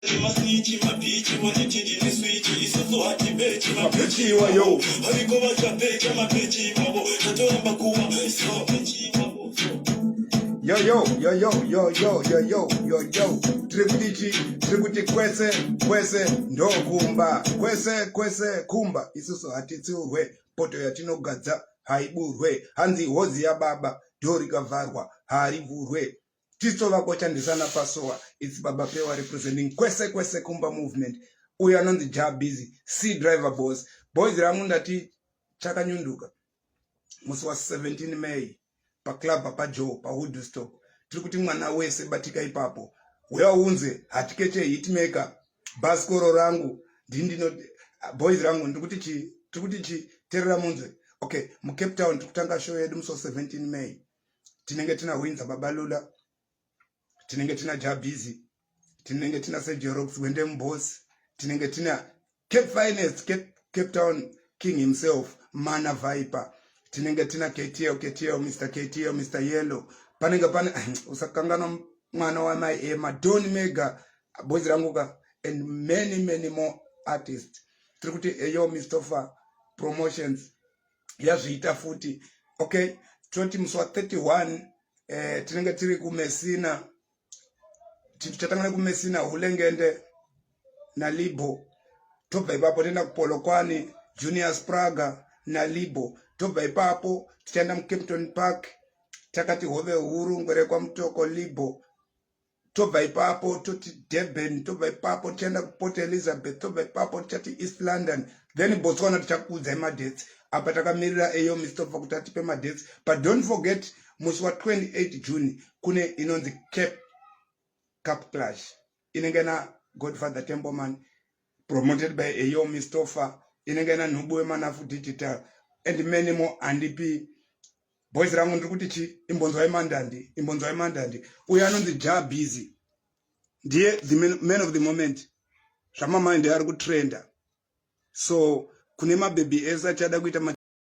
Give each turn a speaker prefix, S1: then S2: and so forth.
S1: Masnichi mabichi wanditi ndine swichi, isusu hatibechi.
S2: Mabechi iwayo.
S1: Variko vachabecha mabechi ivavo, tatoramba kuwa mabechi ivavo.
S2: Yo yo yo yo yo yo yo yo yo yo, tiri kuti chi? Tiri kuti kwese kwese ndokumba, kwese kwese kumba. Isusu hatitsiurwe, poto yatinogadza haiburwe. Hanzi hozi yababa, door rikavharwa harivhurwe. Tisovakochandisana pasowa. It's Baba Pewa representing Kwese Kwese Kumba Movement. Uyo anonzi Jah Busy C Driver Boss. Boys rangu, ndati chakanyunduka musi wa17 May paclub paJoe paWoodstock. Tiri kuti mwana wese batika ipapo, uyaunze hatikeche hitmaker bhasikoro rangu. Ndindino boys rangu, ndiri kuti chi? Tiri kuti chi? Teerera munzwe. Okay, muCape Town tiri kutanga show yedu musi wa17 May. Tinenge tina Winza Babalula, tinenge tina Jabizi, tinenge tina Sergio Rocks Wendembos, tinenge tina Cape Finest, Cape Town King himself, Mana Viper, tinenge tina KTL, KTL, Mr KTL, Mr Yellow. Panenge pane, usakanganwa mwana wamai Ema, Don Mega, boys ranguka, and many many more artists. Tiri kuti eyo Mistopher Promotions yazviita futi. Okay, toti musi wa31 tinenge tiri kuMessina. Tichatanga nekuMessina, Hulengende naLibo. Tobva ipapo toenda kuPolokwane, Junior Spraga naLibo. Tobva ipapo tichaenda muCampton Park, takati Hove Huru, Ngwerekwa Mutoko, Libo. Tobva ipapo toti Durban. Tobva ipapo tichaenda kuPort Elizabeth. Tobva ipapo tichati East London, then Botswana. Tichakuudzai madates. Apa takamirira eyo Mistopher kuti atipe madates. But don't forget, musi wa28 June kune inonzi Cape Cup Clash, inenge na Godfather Templeman, promoted by eyo Mistopher, inenge na Nhubu weManafu Digital and many more. Handipi boys rangu, ndiri kuti chi? Imbonzwai mandandi, imbonzwai mandandi. Uyo anonzi Jah Busy ndiye the man of the moment. Zvamamaindi ari kutrenda, so kune mabhebhi ese achada kuita.